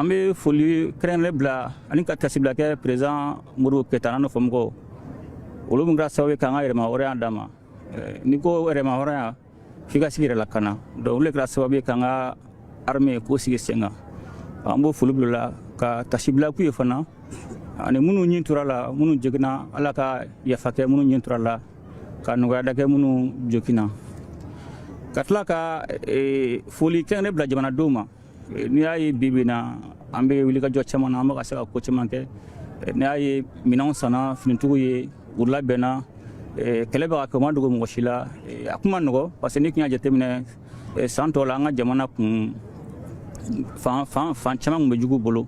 An bɛ foli kɛrɛnkɛrɛnnen bila ani ka tasibila kɛ président Modibo Keyita n'a nɔfɛmɔgɔw, olu min kɛra sababu ye k'an ka yɛrɛma hɔrɔnya d'an ma. N'i ko yɛrɛma hɔrɔnya, f'i ka sigi yɛrɛ lakana. Donc olu de kɛra sababu ye k'an ka armée k'o sigi sen kan. An b'o foli bila la ka tasibila k'u ye fana, ani minnu ɲin tora la, minnu joginna, Ala ka yafa kɛ minnu ɲin tora la, ka nɔgɔya da kɛ minnu joginna. Ka tila ka foli kɛrɛnkɛrɛn bila jamanadenw ma. N'i y'a ye bi bi na an bɛ wulikajɔ caman na, an bɛ ka se ka ko caman kɛ. N'i y'a ye minɛnw sanna, finitigiw ye u labɛnna, kɛlɛ bɛ ka kɛ, o ma dogo mɔgɔ si la. A kuma nɔgɔ, parce que n'i tun y'a jateminɛ san tɔw la, an ka jamana kun fan fan fan caman tun bɛ jugu bolo.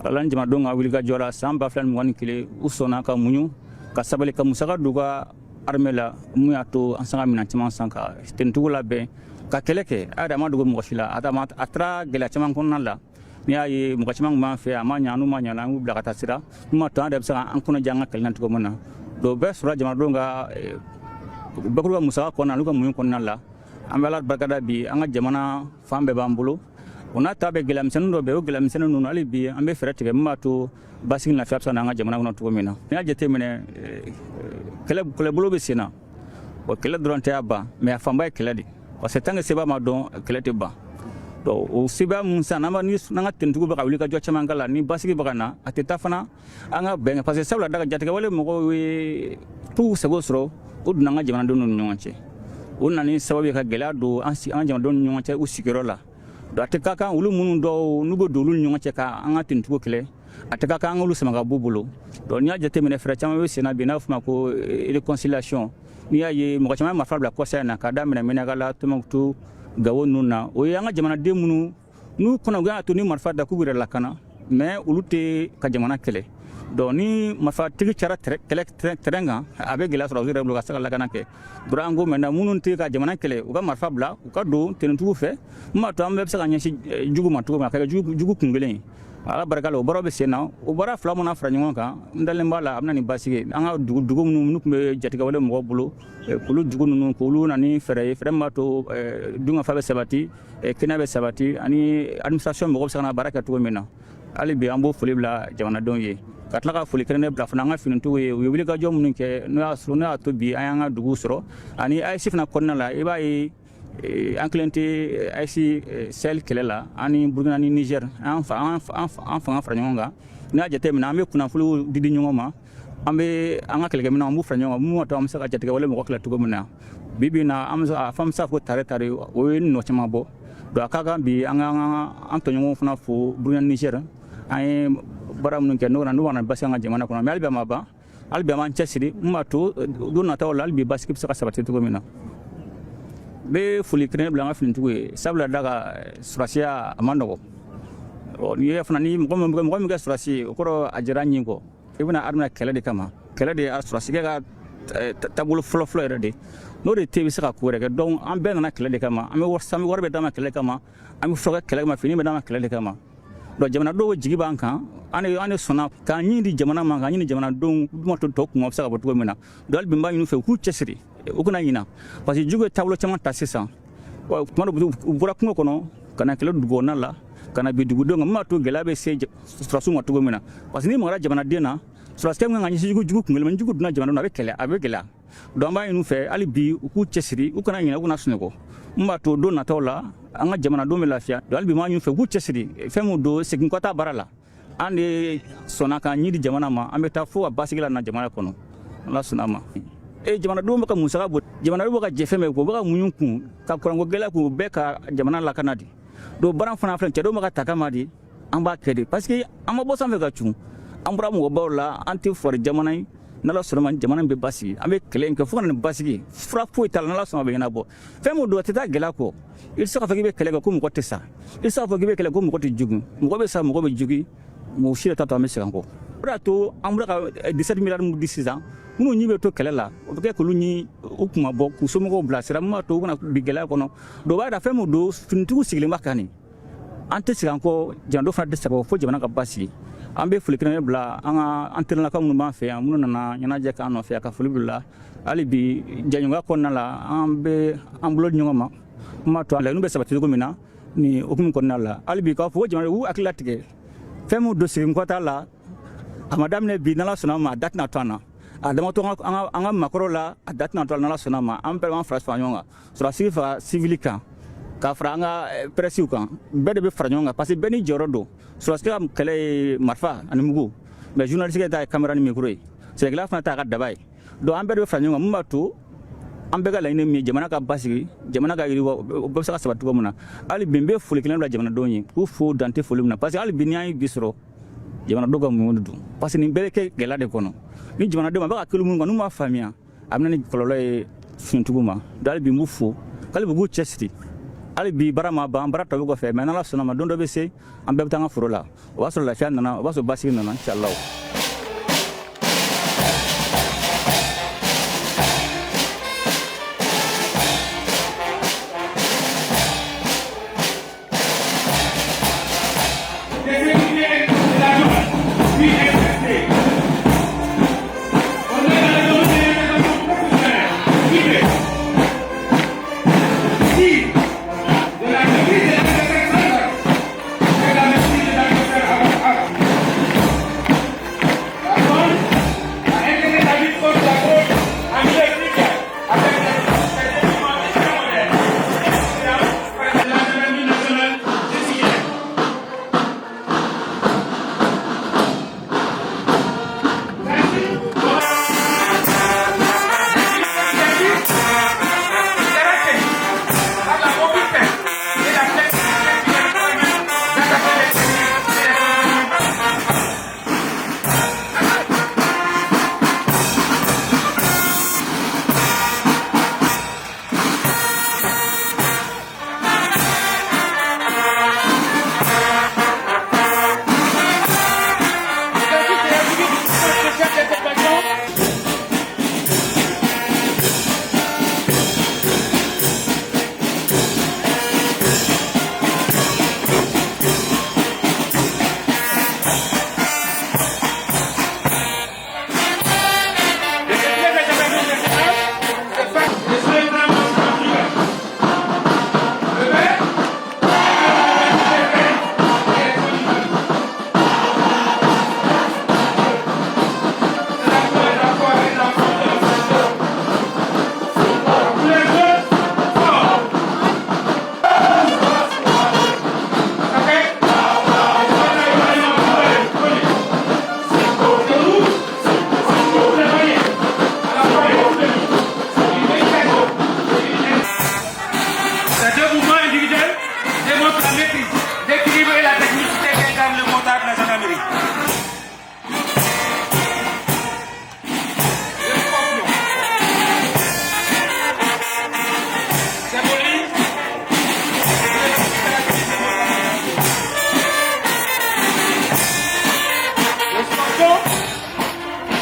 Ala ni jamanadenw ka wulikajɔ la, san 2021, u sɔnna ka muɲu ka sabali ka musaka don u ka armée la, mun y'a to an sera ka minɛn caman san ka tenitigiw labɛn ka kɛlɛ kɛ. A yɛrɛ a ma dogo mɔgɔ si la, a taara gɛlɛya caman kɔnɔna la. N'i y'a ye mɔgɔ caman tun b'an fɛ, a ma ɲa, n'u ma ɲa, an y'u bila ka taa sira mun b'a to an yɛrɛ bɛ se k'an kɔnɔja an ka kɛlɛ na cogo min na. Donc bɛɛ sɔrɔla jamanadenw ka bakuruba musaka kɔnɔna n'u ka muɲu kɔnɔna la. An bɛ Ala barikada bi, an ka jamana fan bɛɛ b'an bolo. O n'a ta bɛɛ, gɛlɛyamisɛnnin dɔ bɛ yen. O gɛlɛyamisɛnnin ninnu, hali bi an bɛ fɛɛrɛ tigɛ min b'a to basigi ni lafiya bɛ se ka na an ka jamana kɔnɔ cogo min na. N'i y'a jateminɛ, kɛlɛbolo bɛ sen na. Bon, kɛlɛ dɔrɔn tɛ a ban, mais a fanba ye kɛlɛ de, parce que tant que seba ma dɔn, kɛlɛ tɛ ban. Donc o seba mun sisan, n'an n'an ka tenitigiw bɛ ka wuli ka jɔ caman k'a la, ni basigi bɛ ka na, a tɛ taa fana an ka bɛn, parce que sabula daga jatigɛwale mɔgɔw ye t'u sago sɔrɔ, u donna an ka jamanadenw ni ɲɔgɔn cɛ. O nana ni sababu ye ka gɛlɛya don an ka jamanadenw ni ɲɔgɔn cɛ u sigiyɔrɔ la. Donc a tɛ ka kan olu minnu dɔw n'u bɛ don olu ni ɲɔgɔn cɛ ka an ka tenitigiw kɛlɛ, a tɛ ka kan an k'olu sama ka b'u bolo. Donc n'i y'a jateminɛ, fɛɛrɛ caman bɛ sen na bi n'a fɔ ma ko réconciliation. N'i y'a ye mɔgɔ caman ye marifa bila kɔsa in na, k'a daminɛ Menakala, Tombouctou, Gawo ninnu na, o ye an ka jamanaden minnu n'u kɔnɔ u y'a to ni marifa da k'u yɛrɛ lakana, mais olu tɛ ka jamana kɛlɛ. Donc ni marifatigi cayara kɛlɛ terrain kan, a bɛ gɛlɛya sɔrɔ u yɛrɛ bolo ka se ka lakana kɛ. Donc an ko maintenant, minnu tɛ ka jamana kɛlɛ, u ka marifa bila, u ka don tenitigiw fɛ, mun b'a to an bɛɛ bɛ se ka ɲɛsin jugu ma cogo min na, ka kɛ jugu kun kelen ye. Ala barika la, o baaraw bɛ sen na. O baara fila mana fara ɲɔgɔn kan, n dalen b'a la, a bɛ na ni basigi an ka dugu dugu minnu n'u tun bɛ jatigɛwale mɔgɔw bolo, k'olu dugu ninnu, k'olu na ni fɛɛrɛ ye, fɛɛrɛ min b'a to dunkafa bɛ sabati, kɛnɛya bɛ sabati, ani administration mɔgɔw bɛ se ka na baara kɛ cogo min na. Hali bi an b'o foli bila jamanadenw ye, ka tila ka foli kɛrɛnkɛrɛn bila fana an ka finitigiw ye. U ye wulikajɔ minnu kɛ, n'o y'a sɔrɔ n'o y'a to bi an y'an ka dugu sɔrɔ. Ani AES fana kɔnɔna la, i b'a ye an kelen tɛ AES Sahel kɛlɛ la. An ni Burukina ni Niger, an fanga fara ɲɔgɔn kan. N'i y'a jateminɛ, an bɛ kunnafoniw di di ɲɔgɔn ma, an bɛ an ka kɛlɛkɛminɛnw, an b'u fara ɲɔgɔn kan, mun b'a to an bɛ se ka jatigɛwale mɔgɔ kɛlɛ cogo min na. Bi bi in na, an bɛ se a fɔ, an bɛ se k'a fɔ tare tare, o ye nɔ caman bɔ. Donc a ka kan bi an ka an tɔɲɔgɔnw fana fo, Burukina, Niger, an ye baara minnu kɛ, n'o nana basigi an ka jamana kɔnɔ. Mais hali bi a ma ban, hali bi an b'an cɛsiri, mun b'a to don nataw la, hali bi basigi bɛ se ka sabati cogo min na. N bɛ foli kɛrɛnkɛrɛn bila an ka finitigiw ye, sabula da ka sɔrɔsiya a ma nɔgɔ. N'i ye fana ni mɔgɔ min kɛ sɔrɔsi ye, o kɔrɔ a jɛra ɲin kɔ. I bɛna armée kɛlɛ de kama, kɛlɛ de ye sɔrɔsikɛ ka taabolo fɔlɔ-fɔlɔ yɛrɛ de. N'o de tɛ, i bɛ se ka ko wɛrɛ kɛ. Donc an bɛɛ nana kɛlɛ de kama, an bɛ wari bɛ d'an ma kɛlɛ kama, an bɛ furakɛ kɛlɛ kama, fini bɛ d'an ma kɛlɛ de kama. Donc jamanadenw jigi b'an kan, an de sɔnna k'an ɲin di jamana ma, k'an ɲini jamanadenw ma to tɔ kun bɛ se ka bɔ cogo min na. Donc hali bi n b'a ɲini u fɛ, u k'u cɛsiri, u kana ɲina, parce que jugu ye taabolo caman ta sisan. Tuma dɔ, u bɔra kungo kɔnɔ ka na kɛlɛ dugu kɔnɔna la, ka na bin dugudenw kan, min b'a to gɛlɛya bɛ se sɔrɔsiw ma cogo min na. Parce que n'i magara jamanaden na, sɔrɔsikɛ min kan ka ɲɛsin jugu jugu kun kelen ma, ni jugu donna jamana na, a bɛ kɛlɛ, a bɛ gɛlɛya. Donc an b'a ɲini u fɛ hali bi, u k'u cɛsiri, u kana ɲinɛ, u kana sunɔgɔ, min b'a to don nataw la an ka jamanadenw bɛ lafiya. Donc hali bi n b'a ɲini u fɛ, u k'u cɛsiri. Fɛn min don, segin kɔ t'a baara la. An de sɔnna k'an ɲi di jamana ma, an bɛ taa fo ka basigi la na jamana kɔnɔ, Ala sɔnna a ma. E jamanadenw bɛ ka musaka bɔ, jamanadenw bɛ ka jɛ fɛn bɛɛ kɔ, u bɛ ka muɲu kun ka kuranko gɛlɛya kun, u bɛɛ ka jamana lakana de. Donc baara fana filɛ, cɛdenw bɛ ka ta kama de, an b'a kɛ de, parce que an ma bɔ sanfɛ ka cun, an bɔra mɔgɔbaw la, an tɛ fɔri jamana ye. N'Ala sɔnna ma, jamana in bɛ basigi. An bɛ kɛlɛ in kɛ fo ka na nin basigi. Fura foyi t'a la, n'Ala sɔnna, a bɛ ɲɛnabɔ. Fɛn min don, a tɛ taa gɛlɛya kɔ. I tɛ se k'a fɔ k'i bɛ kɛlɛ kɛ ko mɔgɔ tɛ sa, i tɛ se k'a fɔ k'i bɛ kɛlɛ ko mɔgɔ tɛ jogin. Mɔgɔ bɛ sa, mɔgɔ bɛ jogin, mɔgɔ si de t'a to an bɛ segin an kɔ. O de y'a to an bɔra ka 17 milliards mun di sisan, minnu ɲi bɛ to kɛlɛ la, o bɛ kɛ k'olu ɲi u kuma bɔ, k'u somɔgɔw bilasira, min b'a to u kana bin gɛlɛya kɔnɔ. Donc o b'a yira fɛn min don, finitigiw sigilen b'a kan nin, an tɛ segin an kɔ, jamanadenw fana tɛ segin fo jamana ka basigi. An bɛ foli kɛrɛnkɛrɛn bila an ka an terilakaw minnu b'an fɛ yan, minnu nana ɲɛnajɛ k'an nɔfɛ, ka foli bila. Hali bi jɛɲɔgɔnya kɔnɔna la, an bɛ an bolo di ɲɔgɔn ma, min b'a to laɲiniw bɛ sabati cogo min na. Nin hukumu kɔnɔna la, hali bi k'a fɔ ko jamana u hakili latigɛ. Fɛn min don segin kɔ t'a la, a ma daminɛ bi, n'Ala sɔnna ma, a da tɛna to an na. A dama to an ka maakɔrɔw la, a da tɛna to an na, n'Ala sɔnna ma. An bɛɛ b'an fara ɲɔgɔn kan, sɔrɔdasi fara civil kan, ka fara an ka presse kan, bɛɛ de bɛ fara ɲɔgɔn kan, parce que bɛɛ n'i jɔyɔrɔ don. Sɔrɔdasi ka kɛlɛ ye marifa ani mugu, mais journaliste ta ye caméra ni micro ye, sɛnɛkɛla fana ta ka daba ye. Donc an bɛɛ de bɛ fara ɲɔgɔn kan, mun b'a to an bɛɛ ka laɲini min ye, jamana ka basigi, jamana ka yiriwa, o bɛɛ bɛ se ka sabati cogo min na. Hali bi n bɛ foli kelen bila jamanadenw ye, k'u fo dan tɛ foli min na, parce que hali bi n'i y'an ye bi sɔrɔ, jamanadenw ka muɲu de don, parce que nin bɛɛ bɛ kɛ gɛlɛya de kɔnɔ. Ni jamanadenw a bɛ ka kelen minnu kan, n'u m'a faamuya, a bɛ na ni kɔlɔlɔ ye finitigiw ma. Donc hali bi n b'u fo, hali bi u k'u cɛsiri. Hali bi baara ma ban, baara tɔ bɛ kɔfɛ, mais n'Ala sɔnna ma, don dɔ bɛ se, an bɛɛ bɛ taa an ka foro la, o b'a sɔrɔ lafiya nana, o b'a sɔrɔ basigi nana, inshallah.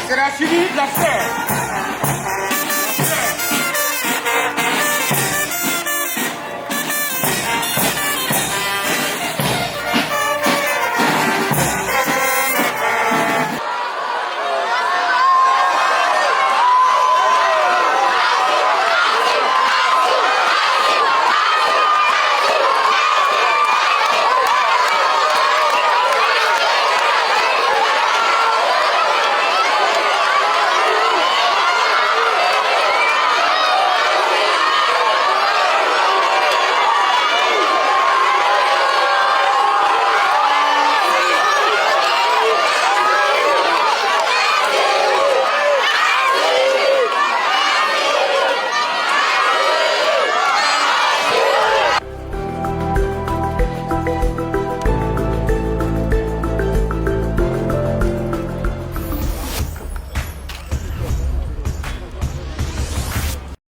Sera suivi de la fleur.